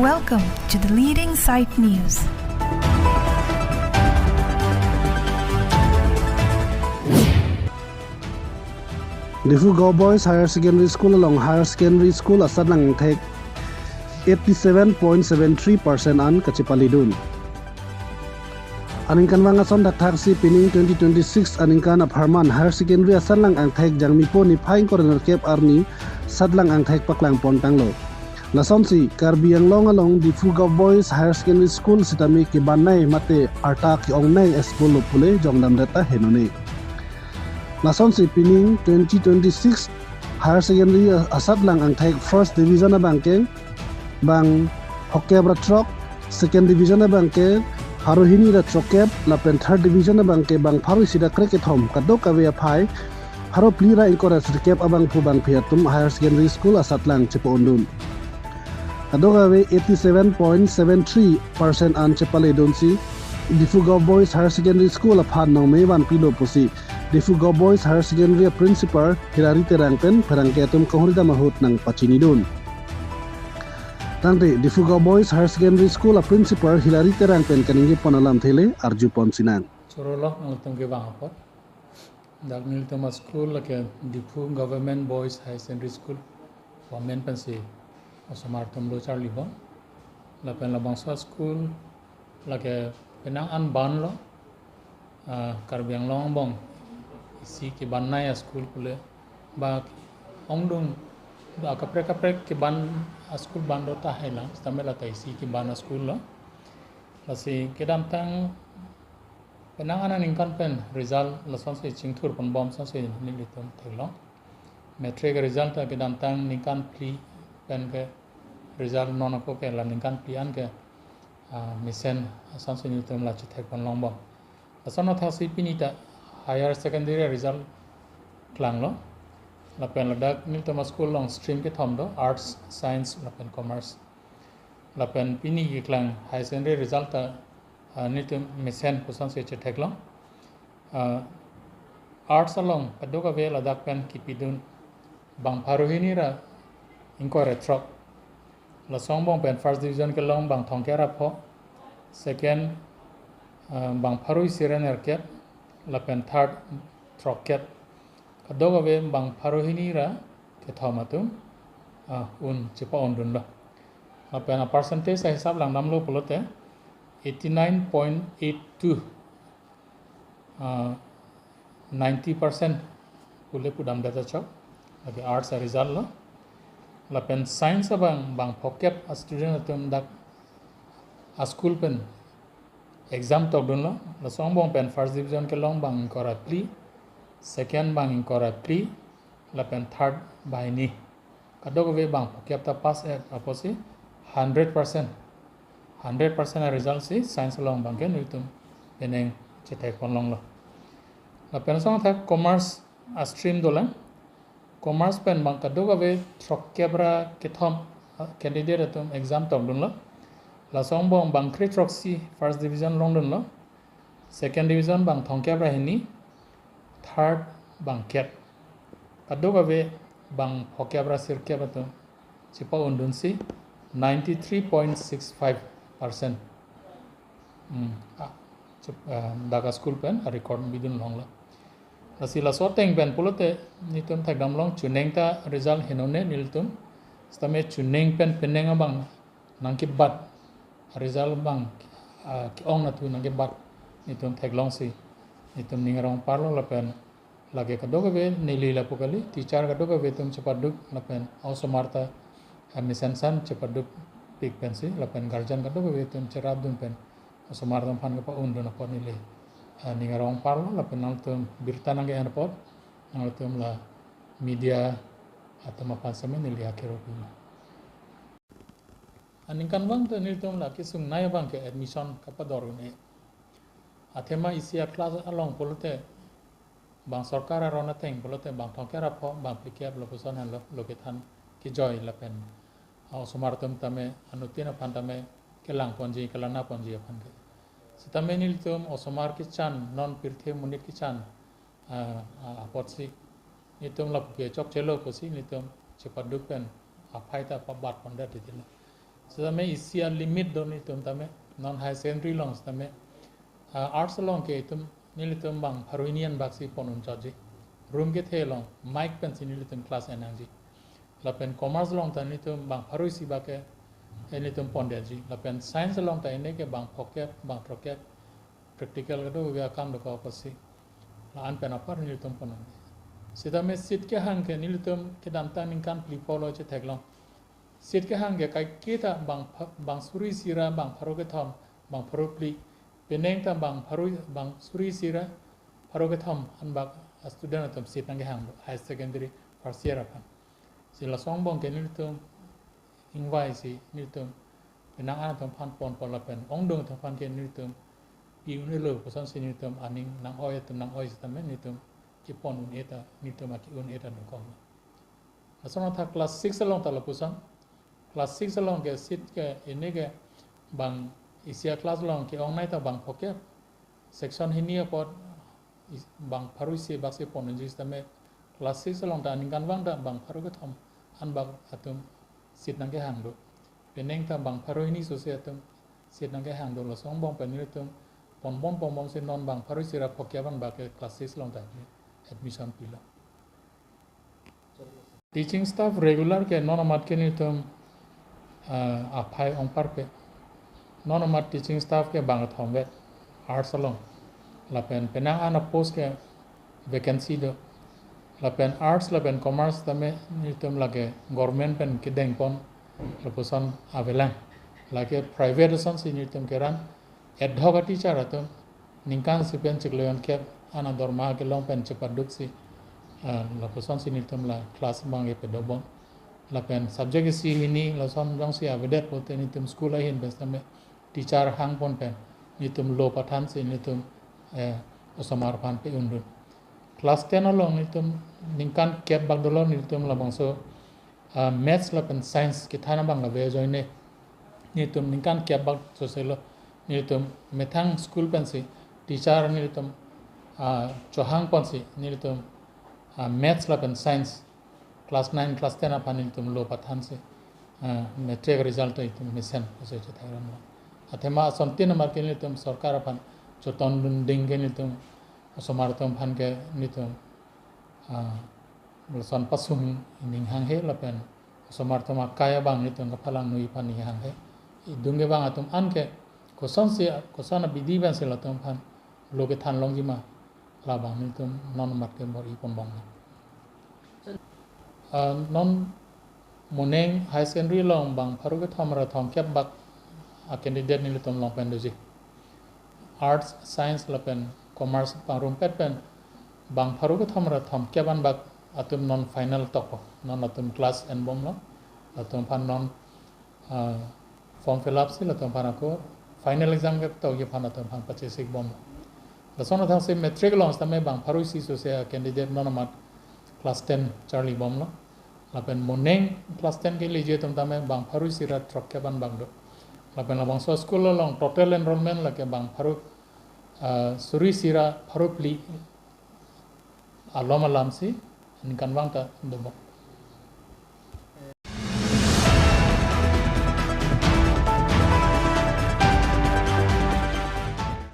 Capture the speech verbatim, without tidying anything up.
Welcome to the leading site news. Diphu Govt Boys Higher Secondary School along Higher Secondary School asatlang angthek eighty seven point seven three percent an kachepaledun. Aningkanvang ason thakthaksi pining twenty twenty-six aningkan apharman Higher Secondary asatlang angthek Jangmipo niphai ingkoi ra nerkep arni satlang angthek paklangpon tanglo. Lasonsi Karbi Anglong along Diphu Govt Boys Higher Secondary School sitame kebannei mate arta ke-ongnei school lo pule jongdamdet ta henone. Lasonsi pining twenty twenty-six Higher Secondary asatlang angthek first division abangke bang phokep ra throk, second division abangke pharo hini ra throkkep, lapen third division abangke bang pharo isi ra krekethom, kadokave aphai pharo phli ra ingkoi ra sirkep abangphu bangphi atum Higher Secondary School asatlang chepa-undun. Kadokave eighty seven point seven three percent an chepaledunsi Diphu Govt Boys Higher Secondary School aphan nongme vanpilo pusi Diphu Govt Boys Higher Secondary Principal Hilary Terang pen pherangke atum kanghori dam ahut nangpachinidun. Tangte Diphu Govt Boys Higher Secondary School a Principal Hilary Terang pen kaningjepon alamthe le arjupon sinang. Chorolo nangtum kevang apot. Dak nelitum a school lake Diphu Government Boys Higher Secondary School. Women pensi osomar atum lo charlibom. Lapen labangso a school lake penang an banlo. Ah, Karbi Anglong angbong isi kebannei a school pule. Ba ongdung ba kaprek kaprek keban a school ban do tahai lang. Sitame lata isi keban a school lo. Lasi kedamtang penang an aningkan pen result lasonsi chingthurponbom asonsi nelitum theklong. Matric result ta kedamtang ningkan phli pen ke result, non ako ke la ningkan phli an ke, ah, mesen asonsi nelitum la chethekponlongbom. Lason athaksi pini ta higher secondary result klanglo. Lapen ladak nelitum a school along stream kethom do, arts, science lapen commerce. Lapen pini keklang higher secondary result ta, ah, nelitum mesen pusonsi chetheklong. Ah, arts along kadokave ladak pen kipidun bang pharo hini ra ingkoi ra throk. Laso angbong pen first division kelong bang thomkep ra pho, second, ah, bang pharo isi ra nerkep, lapen third throkkep. Kadokave bang pharo hini ra kethom atum, ah, un chepa-undunlo. Lapen a percentage ahisap langdamlo pulote eighty nine point eight two, ah, ninety percent pule pudamdet ta chok. Lake arts a result lo. Lapen science abang bang phokep a student atum dak a school pen exam tokdunlo. Laso angbong pen first division kelong bang ingkoi ra phli, second bang ingkoi ra phli, lapen third bang hini. Kadokave bang phokep ta pass et apotsi hundred percent, hundred percent a result si science along abangke nelitum penang chethekponlonglo. Lapen asong athak commerce a stream dolang. Commerce pen bang kadokave throkkep ra kethom, ah, candidate atum exam tokdunlo. Laso angbong bang kre throksi first division longdunlo. Second division bang thomkep ra hini, third bang kep. Kadokave bang phokep ra sirkep atum chepa-undunsi ninety three point six five percent. Hmm. Ah, chep-, ah, dak a school pen a record bidunlonglo. Lasi laso ateng pen pulote nelitum thekdamlong chuneng ta result henone nelitum. Sitame chuneng pen penang abang nangkebat, result abang, ah, ke-ong natu nangkebat nelitum theklongsi nelitum ning arong parlo. Lapen lake kadokave neli lapu kali, teacher kadokave atum chepaduk lapen osomar ta, ah, mesen san chepadukpik pensi lapen guardian kadokave atum cherapdun pen osomar atum aphan kepa-undun apot neli, ah, ning arong parlo. Lapen nangtum birta nangke-en apot nangtum la media atum aphan sitame neli akero pima. Aningkanvang ta nelitum la kesungnei abangke admission kapador un-e. Athema isi a class along pulote bang sorkar aron ateng pulote bang thomkep ra pho, bang phlikep lapuson henlo, lo kethan kejoi lapen, ah, osomar atum tame anuttin aphan tame kelangponji, kelang-ponji aphan ke. Sitame nelitum osomar kechan, non pirthe monit kechan, ah, ah, apotsi nelitum lapu ke chokchelo pusi nelitum chepaduk pen aphai ta pabatpondet titilo. Sitame isi a-limit do nelitum tame, non higher secondary along sitame, ah, arts along ke itum, nelitum bang pharo hini an bak si pon un chotji. Room kethe along, mic pensi nelitum class en nangji. Lapen commerce along ta nelitum bang pharo isi bak ke, eh, nelitum pondetji. Lapen science along ta ene ke bang phokep, bang throkkep, practical kedo ke akam dokok apotsi la-an pen apar nelitum pon un. Sitame seat kehang ke nelitum kedamtang ningkan phli phongo lo chetheklong. Seat kehang ke kaiketa bang pha-, bang suri isi ra bang pharo kethom, bang pharo phli. Penang ta bang pharo, bang suri isi ra pharo kethom an bak a-student atum seat nangkehang do, higher secondary first year aphan. Si lason angbong ke nelitum ingvai si nelitum penang an atum aphan ponpo lapen ongdung atum aphan ke nelitum pi un-elo pusonsi nelitum aning nang-oi atum nang-oi sitame nelitum kepon un-e ta, nelitum ake-un-e ta dokok. Lason athak class six along ta lapuson. Class six along ke seat ke ene ke bang isi a-class along ke-ongnei ta bang phokep. Section hini apot is-, bang pharo isi bak si pon unji sitame class six along ta aningkanvang ta bang pharo kethom an bak atum seat nangkehang do. Penang ta bang pharo hini sose atum seat nangkehang do. Lason angbong pen nelitum pon pon pon pon si non bang pharo isi ra phokep an bak ke class six along ta admission pilo. Teaching staff regular ke non amat ke nelitum, ah, aphai ongparpe. Non amat teaching staff ke bang kethom vet arts along. Lapen penang an a-post ke vacancy do. Lapen arts lapen commerce tame nelitum lake government pen kedengpon lapuson avelang. Lake private asonsi nelitum keran ad hoc a-teacher atum ningkan isi pen chiklo jon kep an adorma kelong pen chepaduk si, ah, lapusonsi nelitum la class bang kepadobom. Lapen subject isi hini lason jongsi avedet pulote nelitum school ahin pen sitame teacher hangpon pen nelitum lo pathansi nelitum, eh, osomar aphan pe-un dun. Class ten along nelitum ningkan kep bak dolo nelitum labangso, ah, maths lapen science kethan abang la ave ajoine. Nelitum ningkan kep bak sose lo. Nelitum methang school pensi teacher nelitum, ah, chohangponsi nelitum, ah, maths lapen science class nine, class ten aphan nelitum lo pathansi, ah, matric result ta itum mesen pusi chethekramlo. Athema asontin amar ke nelitum sorkar aphan chotondun ding ke nelitum osomar atum aphan ke nelitum, ah, lason pasung ning hanghe lapen osomar atum akai abang nelitum kaphalang noi aphan ning hanghe. Idung kevang atum an ke kosonsi, koson abidi pensi latum aphan lo kethan longji ma, labang nelitum non amat ke bor-i ponbom. Ah, non moning higher secondary along bang pharo kethom ra thomkep bak a-candidate nelitum long pen doji. Arts, science lapen commerce pangrumpet pen bang pharo kethom ra thomkep an bak atum non final tokpo. Non atum class enbomlo. Latum aphan non, ah, form fill up si latum aphan ako final exam kepatokji aphan latum aphan pachesik bom. Lason athak si matric along sitame bang pharo isi sose a-candidate non amat class ten charlibomlo. Lapen moning class ten keleji atum tame bang pharo isi ra throkkep an bak do. Lapen labangso school along total enrollment lake bang pharo, ah, suri isi ra pharo phli alom alamsi ningkanvang ta dobom.